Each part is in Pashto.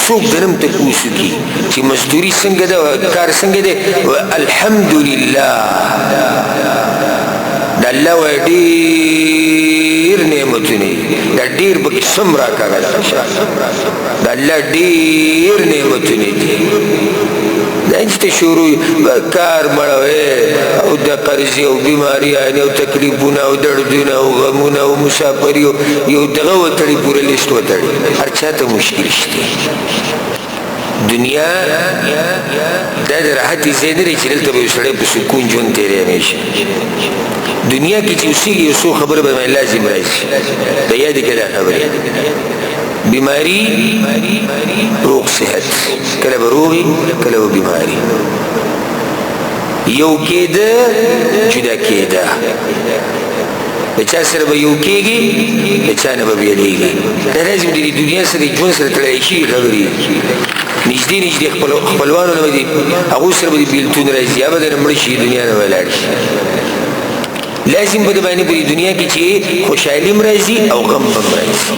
څوک دنم تپوس وکړي چې مزدوري څنګه ده، کار څنګه دی، الحمدلله د الله وایي ډېر نعمتونه دي، دا ډېر پکې سم راکاږه، دغه شان د الله ډېر نعمتونه دي. دا چې ته شروع کار مړوې او د قرضې او بیماریانې او تکلیفونه او دردونه او غمونه او مسافري یو دغه وتړي، پوره لیست وتړي، هر چا ته مشکل شته. دنیا دا د راحت ځای نه دی چې دلته به یو سړی په سکون ژوند تېری همیشه. دنیا کې چې اوسېږي یو څو خبرې به باندې لازم راشي، د یادې کړه دا خبرې: بیماری، روغ صحت، کله به روغي کله به بیماری، یو کېده جدا کېده، د چا سره به یو کېږي د چا نه به بېلېږي. دا لازم د دنیا سره ژوند سره تړلی شوي خبرې، نږدې نږدې خپلوانو نه به دي هغو سره به دي بېلتون راځي، یا به درنه مړه شي، دنیا نه به لاړ شي. لازم به د باندې په دې دنیا کې چې خوشحالي هم راځي او غم به هم راځي،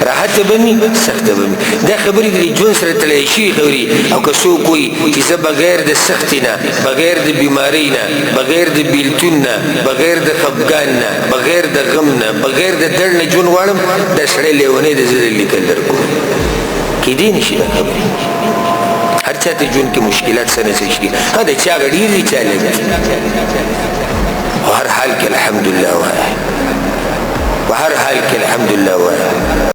راحت به مي سخته به مي. دا خبرې د ژوند سره تړلی شوي خبرې. او که څوک وایي چې زه بغیر د سختې نه، بغیر د بیمارۍ نه، بغیر د بیلتون نه، بغیر د خفګان نه، بغیر د غم نه، بغیر د درد نه ژوند غواړم، دا سړی لیونی دی. زه لیکل درکوم، کېدی نه شي دا خبرې. هر چا ته ژوند کې مشکلات څه نه څه شي، ها د چا ډېر دي چا لږ دي، خو هر حال کې الحمدلله وایه، په هر حال کې الحمدلله وایه.